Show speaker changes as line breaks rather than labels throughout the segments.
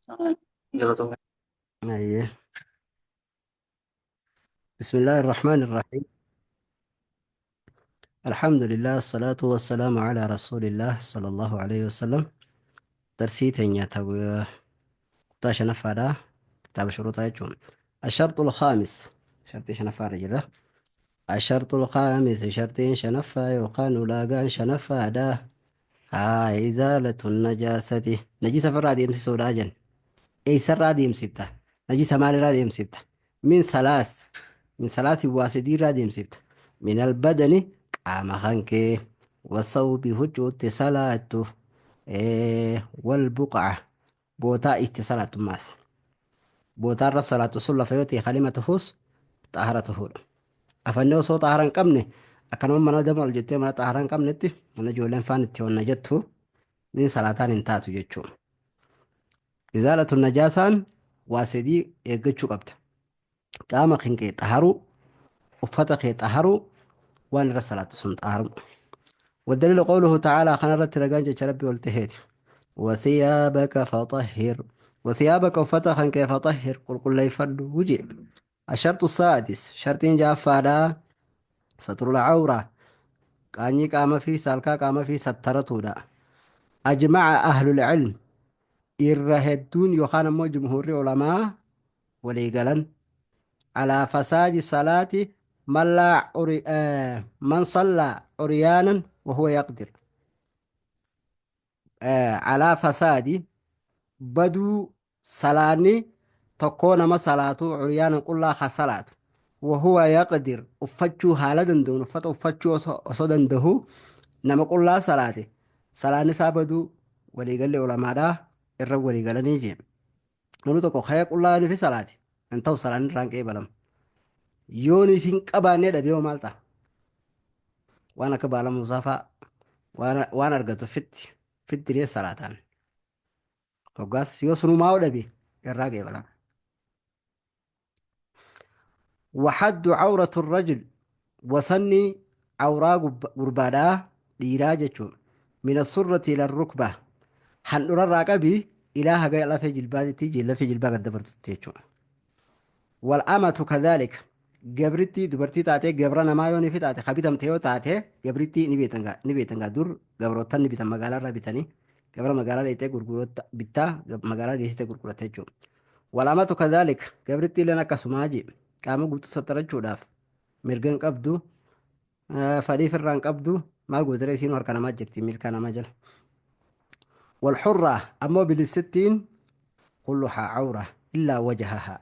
Galatoomii.
Ayyee. بسم الله الرحمن الرحيم الحمد لله الصلاة والسلام على رسول الله صلى الله عليه وسلم درسي تنيا kutaa shanaffaadha kitaaba shuruuxaa jechuun الشرط الخامس شرطي شنفaa jira الشرط الخامس شرطين شنفaa yookaan ulaagaan shanaffaadha haa إزالة النجاسة najisa ofirraa deemsisuudha jen eessarraa deemsifta najisa maalirraa deemsifta min thalath min thalathi waa sadiirraa deemsifta min albadani qaama kankee والثوب huccuutti salaattu والبقعة bootaa itti salaattu maas bootaarra salaattu sun lafa yoo ta'e kalima tahus xaahara tahuudha afanni osoo xaahara hin qabne akkanuma mana dama ol jettee mana xaahara hin qabnetti mana ijoolleen faan itti honna jettu ni salaataan hin taatu jechuudha. Izaalatu najaasaan waa sadii eeggachuu qabda. Qaama kan kee xaharuu, uffata kee xaharuu, waan irra salaatu sun xaharuu. والدليل قوله تعالى خنا رت رجان جت ربي والتهيت وثيابك فطهر وثيابك فتخا كيف فطهر قل قل لا يفرد وجي الشرط السادس شرط جافادا ستر العورة قاني قام في سالكا قام في سترته أجمع أهل العلم إرهدون يخان مو جمهور علماء وليقلن على فساد صلاة من لا عري من صلى عريانا وهو يقدر على فساد بدو صلاني تكون ما صلاته عريانا قل لا خصلات وهو يقدر أفتشو حالة دون أفت أفتشو أصدن ده نما قل لا صلاته صلاني سابدو وليقل علماء ده الرب وليقل نيجي namni tokko ka'ee qullaa ni fi salaati hin ta'u salaanni irraan qeebalama yoon hin qabaannee dhabee hoo maal ta'a waan akka baala muusaa fa'a waan argatu fitti fittiree salaataan hoggaas yoo sunumaa dhabe irraa qeebalama. وحد عورة الرجل وصني عورا قربادا dhiiraa jechuun من السرة إلى الركبة handhura irraa qabi ilaa haga lafee jilbaatitti lafee jilbaa gad dabartutti jechuudha. والأمة كذلك gabrittii dubartii taatee gabra namaa yoo ni taate kabitamte yoo taate gabrittii ni beekan ni beekan dur gabroottan ni bitan magaalaa irraa bitanii gabra magaalaa dheeytee gurgurota bittaa magaalaa geessitee gurguratte jechuudha. والأمة كذلك gabrittii illeen akkasumaa jee qaama guutuu sattarachuudhaaf mirga hin qabdu fadhii firraa hin qabdu maal gootee isiin harka namaa jirti milka namaa jala. والحرة أما بالستين كلها عورة إلا وجهها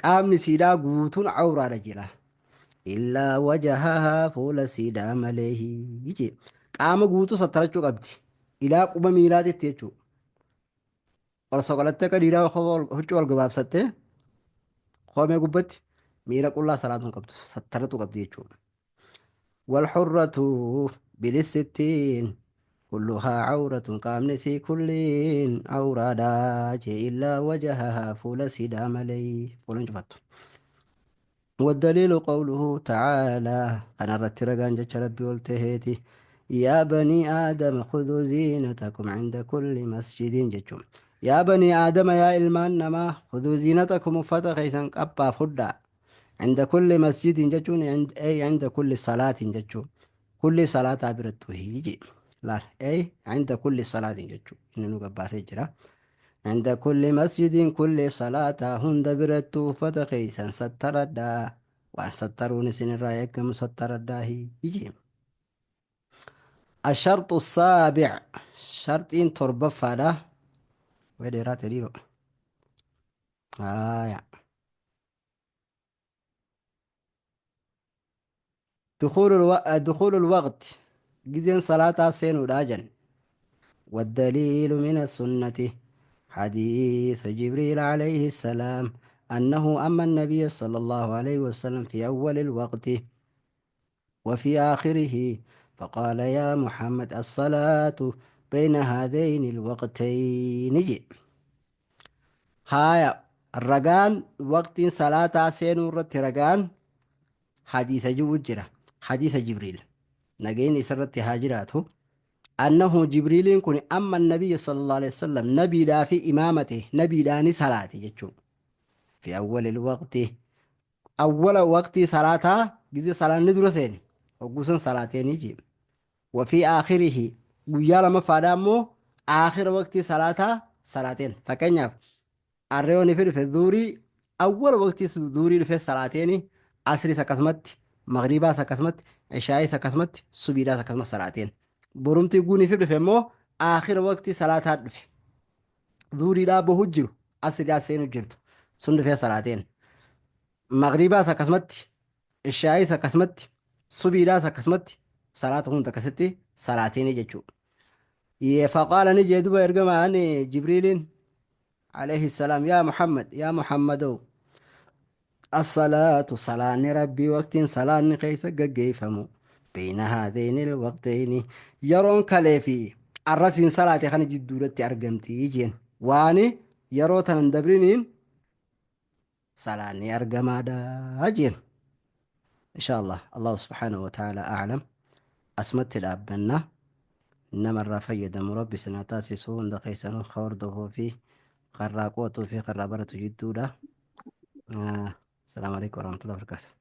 qaamni siidhaa guutuun cawraadha jira. Illaa wajahahaa fuula siidhaa malee jee. Qaama guutuu sattarachuu qabdi. Ilaa quba miilaatitti jechuudha. Ol soqolattee akka dhiiraa huccuu ol gabaabsattee koomee gubbatti miila qullaa salaatuu hin qabdu. Sattaratu qabdi jechuudha. والحرة بالستين كلها عورة qaamni sii kulliin awraadha jee illaa wajahahaa fuula siidhaa malee fuula hin cufattu. والدليل قوله تعالى أنا رترقان جتش ربي والتهيتي يا بني آدم خذوا زينتكم عند كل مسجد جتشم يا بني آدم يا إلمان نما خذوا زينتكم فتخيسا قبا فدا عند كل مسجد جتشون عند أي عند كل صلاة جتشون كل صلاة عبرته هيجي لا أي عند كل صلاة جتشون إنه قبا سجرا عند كل مسجد كل صلاة هند برتو فتخيسا ستردا وان سترون سن الرايك ستردا هيجي الشرط السابع شرط تربة فدا وديرات ديرو آه دخول دخول الوقت جزين صلاة سين وراجن والدليل من السنة حديث جبريل عليه السلام أنه أما النبي صلى الله عليه وسلم في أول الوقت وفي آخره فقال يا محمد الصلاة بين هذين الوقتين جي هاي الرجان وقت صلاة سين ورت رجان حديث جوجرة حديث جبريل نجين سرت هاجراته Annahu Jibriiliin kun amma nabiyya sallallahu alaihi wasallam nabiidhaa fi imaamate nabiidhaani salaate jechuudha. Fi awwalil waqti awwala waqtii salaataa gizee salaanni dura seene hogguusan salaateenii jee. Wa fi aakhirihi guyyaa lamaffaadhaa immoo aakhira waqtii salaataa salaateen. Fakkeenyaaf arreeyoon fi dhufe zuurii awwala waqtii zuurii dhufe salaateeni asriis akkasumatti magriibaas akkasumatti ishaayis akkasumatti subiidhaas akkasumatti salaateen. Borumtii guunii fi dhufe immoo aakhira waqtii salaataa dhufe. Zuuriidhaa bahu jiru asriidhaa seenu jirtu sun dhufee salaateen. Magriibaas akkasumatti ishaayis akkasumatti subiidhaas akkasumatti salaata hunda akkasitti salaateeni jechuudha. Faqaala ni jee duba ergamaan Jibriiliin alayhi salaam yaa Muhammad yaa Muhammadoo as-salaatu salaanni rabbii waqtiin salaanni keessa gaggeeffamu beeyna haadheyni waqteyni yeroon kalee fi arrasiin salaate kana jidduudatti argamti jeen waani yeroo tanan dabriniin salaanni argamaadha jeen. Insha Allah Allahu subhaanahu wa ta'ala a'lam asumatti dhaabbanna namarraa fayyadamu rabbi sinaa taasisu hunda keessanuu ka hordofuu fi karraa qo'atuu fi karraa baratu jidduudha. Asalaamu alaikum warahmatullahi wabarakatuh.